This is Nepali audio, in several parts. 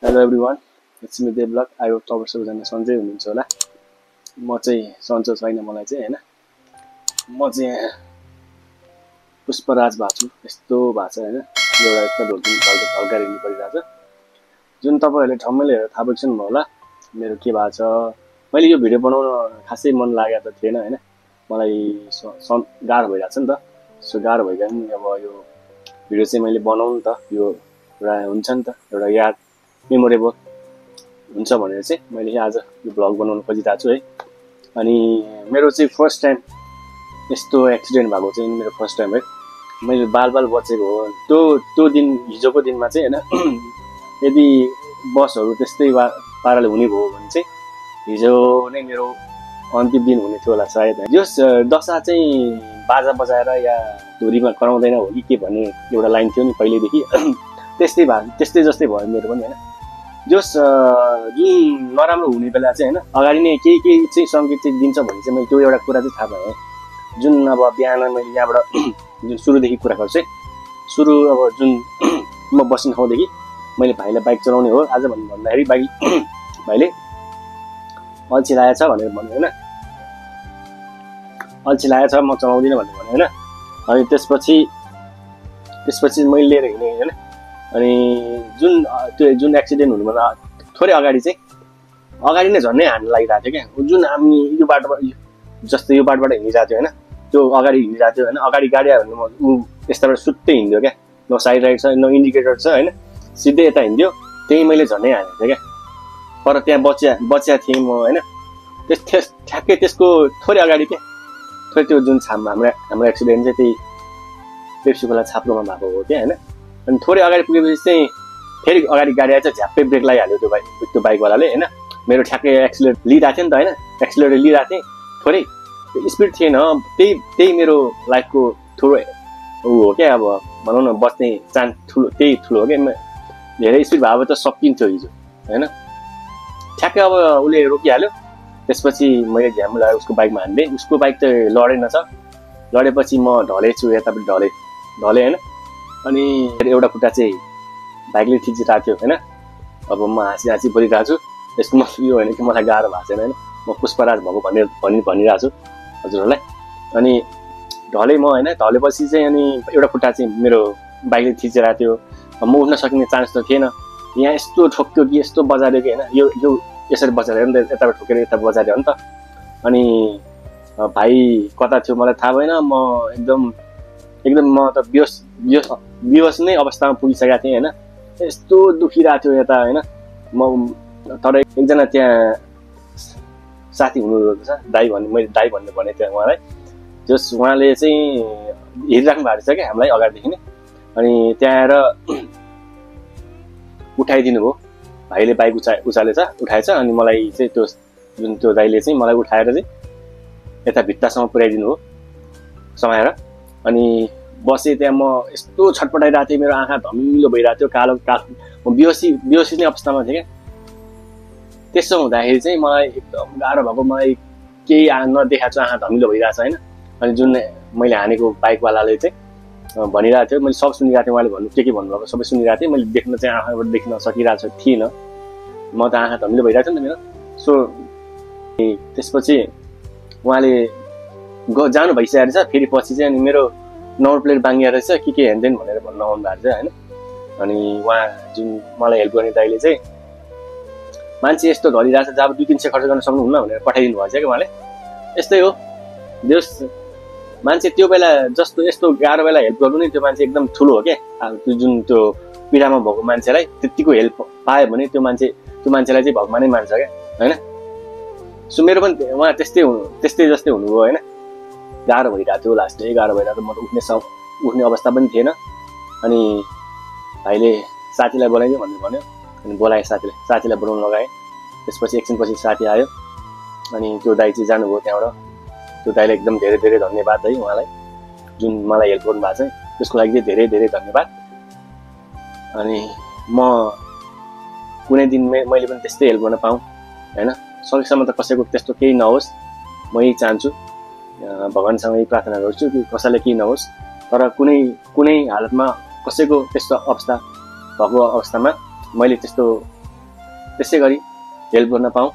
Hello everyone, it's me Devlak. I hope तपाईँ सबैजना सन्चै हुनुहुन्छ होला। म चाहिँ सन्चो छैन, मलाई चाहिँ होइन। म चाहिँ यहाँ पुष्पराज भएको छु, यस्तो भएको छ होइन। एउटा यस्तो ढोल्किन हल्का रिनी परिरहेको छ, जुन तपाईँहरूले ठम्मैले हेरेर थाहा पाइसक्नु भयो होला मेरो के भएको छ। मैले यो भिडियो बनाउन खासै मन लागेको त थिएन होइन। मलाई गाह्रो भइरहेको छ नि त। सो गाह्रो भइगयो नि अब यो भिडियो चाहिँ मैले बनाउनु त, यो एउटा हुन्छ नि त, एउटा याद मेमोरेबल हुन्छ भनेर चाहिँ मैले आज यो भ्लग बनाउन खोजिरहेको छु है। अनि मेरो चाहिँ फर्स्ट टाइम यस्तो एक्सिडेन्ट भएको चाहिँ मेरो फर्स्ट टाइम है। मैले बाल बचेको हो त्यो दिन, हिजोको दिनमा चाहिँ होइन। यदि बसहरू त्यस्तै पाराले हुने भयो भने चाहिँ हिजो नै मेरो अन्तिम दिन हुने थियो होला सायद। यस दशा चाहिँ बाजा बजाएर या धुरीमा कराउँदैन हो कि के भन्ने एउटा लाइन थियो नि पहिल्यैदेखि, त्यस्तै जस्तै भयो मेरो पनि होइन। जस जुन नराम्रो हुने बेला चाहिँ होइन, अगाडि नै केही चाहिँ सङ्केत चाहिँ दिन्छ भने चाहिँ मैले त्यो एउटा कुरा चाहिँ थाहा पाएँ। जुन अब बिहान मैले यहाँबाट जुन सुरुदेखि कुरा गर्छु है, सुरु अब जुन म बस्ने ठाउँदेखि मैले भाइलाई बाइक चलाउने हो आज भन्दाखेरि भाइले अल्छी लागेको छ भनेर भन्यो होइन। अल्छी लागेको छ म चलाउँदिनँ भनेर भन्यो होइन। अनि त्यसपछि मैले लिएर हिँडेँ होइन। अनि जुन एक्सिडेन्ट हुनुभन्दा थोरै अगाडि नै झन्नै हान्न लागिरहेको थियो क्या। जुन हामी यो बाटोबाट जस्तै यो बाटोबाट हिँडिरहेको थियो होइन, त्यो अगाडि हिँडिरहेको थियो होइन। अगाडि गाडी आयो भने ऊ यस्ताबाट सुत्तै हिँड्यो क्या, न साइड राइड छ न इन्डिकेटर छ होइन, सिधै यता हिँड्यो। त्यही मैले झन्नै हानेको थिएँ क्या। तर त्यहाँ बचिया थिएँ म होइन। ठ्याक्कै त्यसको थोरै अगाडि क्या, थोरै त्यो जुन हाम्रो एक्सिडेन्ट चाहिँ त्यही पेप्सी खोला छाप्रोमा भएको हो क्या होइन। अनि थोरै अगाडि पुगेपछि चाहिँ फेरि अगाडि गाडी आएछ, झ्याप्पै ब्रेक लगाइहाल्यो त्यो बाइकवालाले होइन। मेरो ठ्याक्कै एक्सिलेटर लिइरहेको थियो नि त होइन, एक्सिलेटर लिइरहेको थिएँ, थोरै स्पिड थिएन। त्यही मेरो लाइफको ठुलो ऊ हो क्या। अब भनौँ न बच्ने चान्स त्यही ठुलो हो क्या। धेरै स्पिड भयो त सकिन्थ्यो हिजो होइन। ठ्याक्कै अब उसले रोकिहाल्यो। त्यसपछि मैले झ्याम लगाएर उसको बाइकमा हान्थेँ। उसको बाइक त लडेन छ, लडेपछि म ढलेछु, यतापट्टि ढलेँ होइन। अनि एउटा खुट्टा चाहिँ बाइकले थिचिरहेको थियो होइन। अब म हाँसी बोलिरहेको छु। यसमा यो होइन कि मलाई गाह्रो भएको छैन होइन, म पुष्पराज भएको भनिरहेको छु हजुरहरूलाई। अनि ढलेँ म होइन। ढलेपछि चाहिँ अनि एउटा खुट्टा चाहिँ मेरो बाइकले थिचिरहेको थियो। म उठ्न सकिने चान्स त थिएन। यहाँ यस्तो ठोक्यो कि यस्तो बजार्यो कि होइन। यो यसरी बजार्यो नि त, यताबाट ठोकेर यता बजार्यो नि त। अनि भाइ कता थियो मलाई थाहा भएन। म एकदम म त बेहोस नै अवस्थामा पुगिसकेको थिएँ होइन। यस्तो दुखिरहेको थियो यता होइन। तर एकजना त्यहाँ साथी हुनुहुँदो रहेछ, मैले दाइ भन्ने भनेको थिएँ उहाँलाई। उहाँले चाहिँ हेरिराख्नु भएको रहेछ क्या हामीलाई अगाडिदेखि नै। अनि त्यहाँ आएर उठाइदिनु भयो भाइले, बाइक उठाएछ। अनि मलाई चाहिँ त्यो दाइले चाहिँ मलाई उठाएर चाहिँ यता भित्तासम्म पुर्याइदिनु हो समाएर। अनि बसेँ त्यहाँ। म यस्तो छटपटाइरहेको थिएँ, मेरो आँखा धमिलो भइरहेको थियो, कालो म बेहोसी नै अवस्थामा थिएँ क्या। त्यसो हुँदाखेरि चाहिँ मलाई एकदम गाह्रो भएको, मलाई केही नदेखाएको छ, आँखा धमिलो भइरहेको छ होइन। अनि जुन मैले हानेको बाइकवालाले चाहिँ भनिरहेको थियो, मैले सब सुनिरहेको थिएँ। उहाँले के भन्नुभएको सबै सुनिरहेको थिएँ। मैले देख्न चाहिँ आँखाबाट देख्न सकिरहेको थिइनँ, म त आँखा धमिलो भइरहेको थियो नि त मेरो। सो त्यसपछि उहाँले जानु भइसकेको रहेछ। फेरि पछि चाहिँ अनि मेरो नम्बर प्लेट बाङ्गिया रहेछ के हेर्दैन भनेर भन्न आउनु भएको रहेछ होइन। अनि उहाँ जुन मलाई हेल्प गर्ने दाइले चाहिँ मान्छे यस्तो ढलिरहेको छ, जब 2-3 सय खर्च गर्न सक्नुहुन्न भनेर पठाइदिनु भएको छ क्या उहाँले। यस्तै हो देश मान्छे, त्यो बेला जस्तो यस्तो गाह्रो बेला हेल्प गर्नु नै त्यो मान्छे एकदम ठुलो हो क्या। त्यो जुन त्यो पीडामा भएको मान्छेलाई त्यतिको हेल्प पायो भने त्यो मान्छेलाई चाहिँ भगवानै मान्छ क्या होइन। सो मेरो पनि उहाँ त्यस्तै जस्तै हुनुभयो होइन। गाह्रो भइरहेको थियो, लास्टै गाह्रो भइरहेको थियो। म त उठ्ने अवस्था पनि थिएन। अनि भाइले साथीलाई बोलाइदियो भनेर भन्यो। अनि बोलाएँ साथीलाई बोलाउनु लगाएँ। त्यसपछि एकछिनपछि साथी आयो। अनि त्यो दाइ चाहिँ जानुभयो त्यहाँबाट। त्यो दाइलाई एकदम धेरै धेरै धन्यवाद है उहाँलाई, जुन मलाई हेल्प गर्नुभएको छ त्यसको लागि चाहिँ धेरै धेरै धन्यवाद। अनि म कुनै दिन मैले पनि त्यस्तै हेल्प गर्न पाऊँ होइन। सकेसम्म त कसैको त्यस्तो केही नहोस्, म यही चाहन्छु, भगवान्सँग यही प्रार्थना गर्छु कि कसैलाई केही नहोस्। तर कुनै हालतमा कसैको त्यस्तो अवस्था भएको अवस्थामा मैले त्यस्तो त्यसै गरी हेल्प गर्न पाऊँ।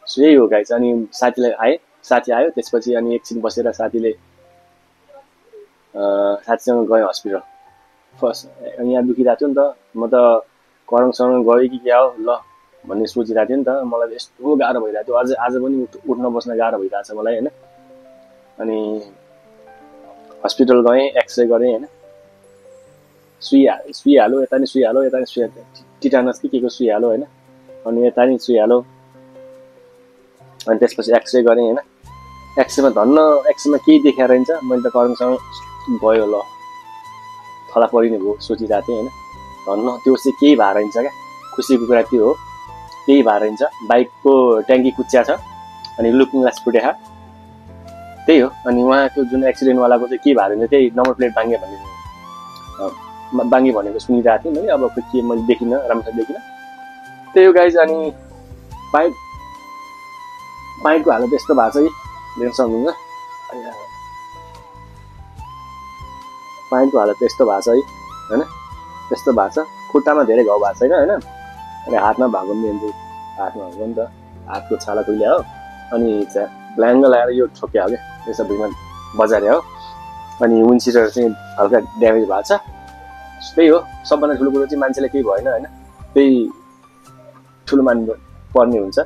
सो यही हो गाइस। अनि साथी आयो त्यसपछि अनि एकछिन बसेर साथीसँग गएँ हस्पिटल। फर्स्ट यहाँ दुखिरहेको थियो नि त, म त करङसँग गएँ कि क्या हो ल भन्ने सोचिरहेको थिएँ नि त। मलाई यस्तो गाह्रो भइरहेको थियो, आज पनि उठ्न बस्न गाह्रो भइरहेको छ मलाई होइन। अनि हस्पिटल गएँ, एक्सरे गरेँ होइन, सुई हाल्यो, यता नि सुई हाल्यो, यता नि सुई, टिटानस कि के को सुई हाल्यो होइन, अनि यता नि सुई हाल्यो। अनि त्यसपछि एक्सरे गरेँ होइन। एक्सरेमा केही देखाएर रहन्छ। मैले त करङसँग गयो ल थला परिने भयो सोचिरहेको थिएँ होइन। धन्न त्यो चाहिँ केही भएर रहन्छ क्या, खुसीको कुरा त्यो हो, केही भएर रहन्छ। बाइकको ट्याङ्की कुच्चिया छ अनि लुकिङ ग्लास फुटेको त्यही हो। अनि उहाँ त्यो जुन एक्सिडेन्टवालाको चाहिँ के भएर रहन्छ, त्यही नम्बर प्लेट बाङ्गे भनेको सुनिरहेको थिएँ मैले। अब के मैले देखिनँ, राम्रोसँग देखिनँ, त्यही हो गाइज। अनि पाइपको हालत यस्तो भएको छ कि देख्न सक्नुहुन्छ, पाइपको हालत यस्तो भएको छ है होइन, त्यस्तो भएको छ। खुट्टामा धेरै घाउ भएको छैन होइन। अनि हातमा भएको पनि हुन्छ, हातमा भएको नि त, हातको छाला खुइल्या हो। अनि ब्ल्याङ्ग लगाएर यो ठोक्या हो क्या, यो सबैमा बजारे हो। अनि विन्डसिटर चाहिँ हल्का ड्यामेज भएको छ। त्यही हो, सबभन्दा ठुलो कुरो चाहिँ मान्छेलाई केही भएन होइन, त्यही ठुलो मान्नु पर्ने हुन्छ।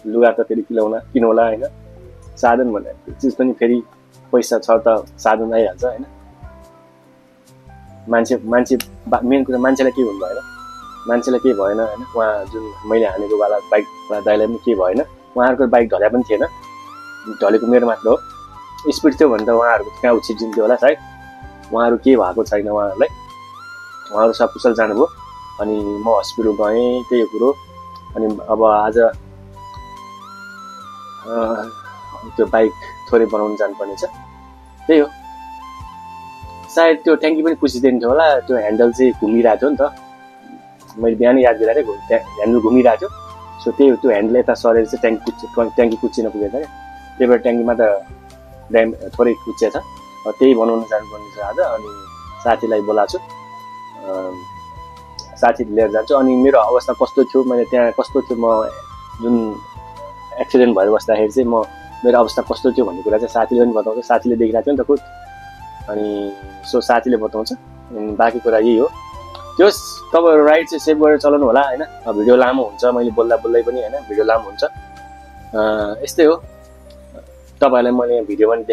लुगा त फेरि किनौला होइन, साधन भन्ने चिज पनि फेरि पैसा छ त साधन आइहाल्छ होइन। मान्छे मेन कुरा मान्छेलाई केही हुनु भएन, मान्छेलाई केही भएन होइन। उहाँ जुन मैले हानेको वाला बाइक दाइलाई पनि केही भएन। उहाँहरूको बाइक ढल्या पनि थिएन, ढलेको मेरो मात्र हो। स्पिड थियो भने त उहाँहरूको कहाँ उछिटिन्थ्यो होला सायद। उहाँहरू केही भएको छैन, उहाँहरू सकुशल जानुभयो। अनि म हस्पिटल गएँ, त्यही हो कुरो। अनि अब आज त्यो बाइक थोरै बनाउनु जानुपर्ने छ, त्यही हो। सायद त्यो ट्याङ्की पनि कुचिँदैन थियो होला, त्यो ह्यान्डल चाहिँ घुमिरहेको थियो नि त। मैले बिहानै याद गरेर ह्यान्डल घुमिरहेको थियो। सो त्यही हो, त्यो ह्यान्डल यता सरेर चाहिँ ट्याङ्की कुच्चिन पुगेछ क्या। त्यही भएर ट्याङ्कीमा त थोरै कुच्चिया छ। त्यही बनाउनु जानुपर्ने छ आज। अनि साथीलाई बोलाएको छु, साथी लिएर जान्छु। अनि मेरो अवस्था कस्तो थियो, मैले त्यहाँ कस्तो थियो, म जुन एक्सिडेन्ट भएर बस्दाखेरि चाहिँ मेरो अवस्था कस्तो थियो भन्ने कुरा चाहिँ साथीले पनि बताउँछ। साथीले देखिरहेको थियो नि त खुद, अनि सो साथीले बताउँछ। बाँकी कुरा यही हो। त्यो तपाईँहरू राइड चाहिँ सेभ गरेर चलाउनु होला होइन। भिडियो लामो हुन्छ, मैले बोल्दा पनि होइन, भिडियो लामो हुन्छ। यस्तै हो, तपाईँहरूलाई मैले भिडियो पनि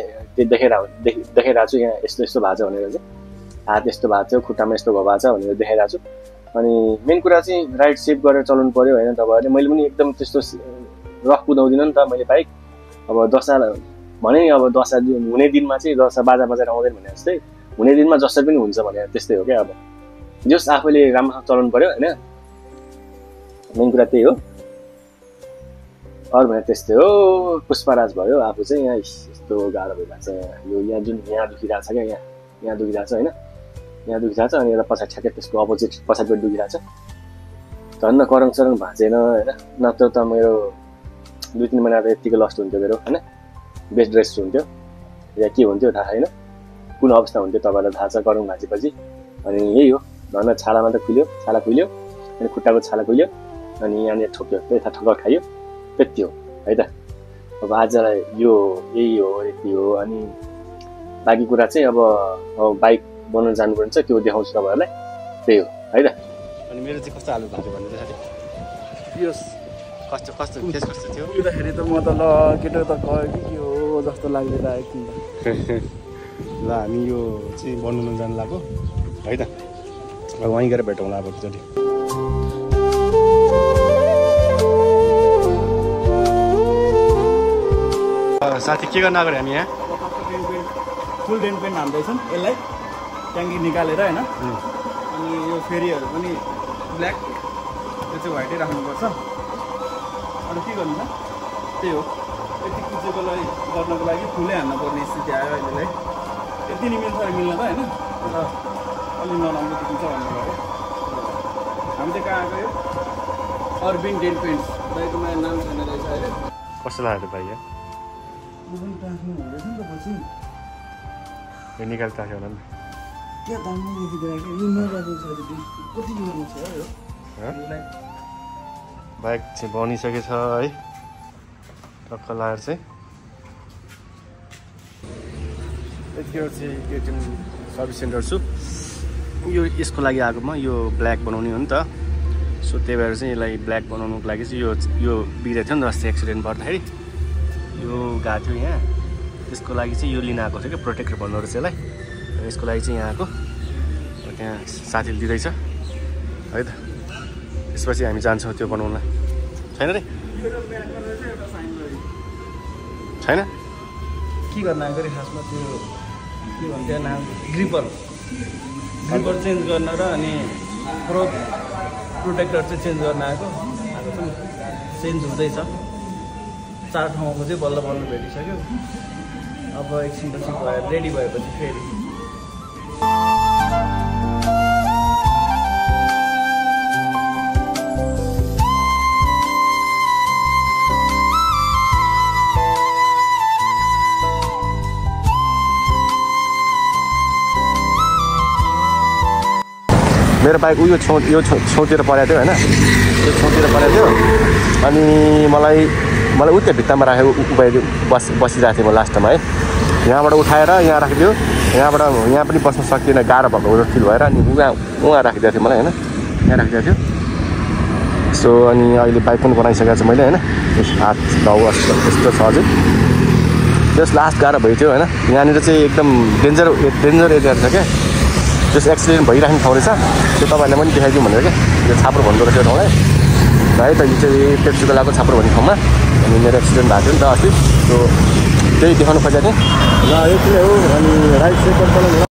देखाइरहेको छु। यहाँ यस्तो भएको छ भनेर चाहिँ, हात यस्तो भएको थियो, खुट्टामा यस्तो भएको छ भनेर देखाइरहेको छु। अनि मेन कुरा चाहिँ राइड सेभ गरेर चलाउनु पऱ्यो होइन तपाईँहरूले। मैले पनि एकदम त्यस्तो रफ कुदाउँदिनँ नि त मैले बाइक। अब दशा भने नि, अब दशा हुने दिनमा चाहिँ दशा बाजा बजाएर आउँदैन भने जस्तै, हुने दिनमा जसरी पनि हुन्छ भने त्यस्तै हो क्या। अब जस आफूले राम्रोसँग चलाउनु पऱ्यो होइन, मेन कुरा त्यही हो। अरू भने त्यस्तै हो। पुष्पराज भयो आफू चाहिँ यहाँ यस्तो गाह्रो भइरहेको छ। यहाँ दुखिरहेको छ क्या, यहाँ दुखिरहेको छ होइन, यहाँ दुखिरहेको छ। अनि एउटा पछाडि ठ्याक्कै त्यसको अपोजिट पछाडिपट्टि दुखिरहेको छ। धन्न करङ भाँचेन होइन, नत्र त मेरो 2-3 महिना त यत्तिकै लस्ट हुन्थ्यो मेरो होइन। बेस्ट ड्रेस हुन्थ्यो या के हुन्थ्यो थाहा छैन, कुन अवस्था हुन्थ्यो तपाईँलाई थाहा छ करङ भाँचेपछि। अनि यही हो, धन्न छालामा त छाला खुल्यो, अनि खुट्टाको छाला खुल्यो, अनि यहाँनिर ठोक्यो, त्यता ठक्कर खायो, त्यति हो है त। अब आजलाई यही हो, यति हो। अनि बाँकी कुरा चाहिँ अब बाइक बनाउन जानुपर्छ, त्यो देखाउँछु तपाईँहरूलाई, त्यही हो है त। अनि मेरो चाहिँ कस्तो हालत भएको थियो भन्दा चाहिँ यो कस्तो थियो उठ्दाखेरि त म त ल केटो त गयो कि के हो जस्तो लाग्दैन एकछिन त। ल हामी यो चाहिँ बनाउन जानु लाग्यो है त। अब वहीँ गएर भेटौँला अब एकचोटि। साथी के गर्न आएको हामी यहाँ? फुल डेन्ट पेन्ट हान्दैछन् यसलाई, ट्याङ्की निकालेर होइन। अनि यो फेरिहरू पनि ब्ल्याक, यो चाहिँ व्हाइटै राख्नुपर्छ। अरू के गर्नु त, त्यही हो। यति कुचेकोलाई गर्नको लागि फुलै हान्नुपर्ने स्थिति आयो अहिलेलाई। यति नि मिल्छ मिल्न त होइन, तर अलि नराम्रो देखिन्छ भन्नुभयो। हामी चाहिँ कहाँ आएको यो अर्बिन डेन्ट पेन्ट्स, दाइकोमा नाम छैन रहेछ अहिले। कस्तो लाग्यो भाइ? म पनि टाँच्नु हुँदैछ नि त पछि निकाल्नु होला नि। क्या दामी देखिरहेको यो नजाको छ कति जोरमा छ यो बाइक चाहिँ बनिसकेछ है टक्क लगाएर चाहिँ यतिखेर चाहिँ केटिएम सर्भिस सेन्टर छु यो यसको लागि आएको म यो ब्ल्याक बनाउने हो नि त सो त्यही भएर चाहिँ यसलाई ब्ल्याक बनाउनुको लागि चाहिँ यो बिग्रेको थियो नि त अस्ति एक्सिडेन्ट पर्दाखेरि यो गएको थियो यहाँ त्यसको लागि चाहिँ यो लिन आएको थियो क्या प्रोटेक्टर भन्नु रहेछ यसलाई यसको लागि चाहिँ यहाँ आएको त्यहाँ साथीले दिँदैछ है त त्यसपछि हामी जान्छौँ त्यो बनाउन छैन रे छैन के गर्न आएको रे खासमा त्यो के भन्छ नाम ग्रिपर चेन्ज गर्न र अनि प्रोटेक्टर चाहिँ चेन्ज गर्न आएको छ चेन्ज हुँदैछ 4 ठाउँको चाहिँ बल्ल बल्ल भेटिसक्यो अब एकछिनपछि भएर रेडी भएपछि फेरि मेरो बाइक यो छेउतिर परेको थियो होइन यो छेउतिर परेको थियो अनि मलाई उतै भित्तामा राखेको बसिरहेको थिएँ म लास्टमा है यहाँबाट उठाएर यहाँ राखिदियो यहाँ पनि बस्न सकिएन गाह्रो भएको फिल भएर अनि उहाँ राखिदिएको थियो मलाई होइन यहाँ राखिदिएको थियो सो अनि अहिले बाइक पनि बनाइसकेको छु मैले होइन हात घाउ यस्तो छ अझै जस लास्ट गाह्रो भइथ्यो होइन यहाँनिर चाहिँ एकदम डेन्जर एरिया छ क्या जस एक्सिडेन्ट भइराख्ने ठाउँ रहेछ त्यो तपाईँहरूलाई पनि देखाइदिउँ भनेर क्या यो छाप्रो भन्दो रहेछ ठाउँलाई है त यो चाहिँ पेप्सिकोलाको छाप्रो भन्ने ठाउँमा अनि मेरो एक्सिडेन्ट भएको थियो नि त अस्ति सो त्यही देखाउनु खोजेको थिएँ ल यति नै हो अनि राइट साइडबाट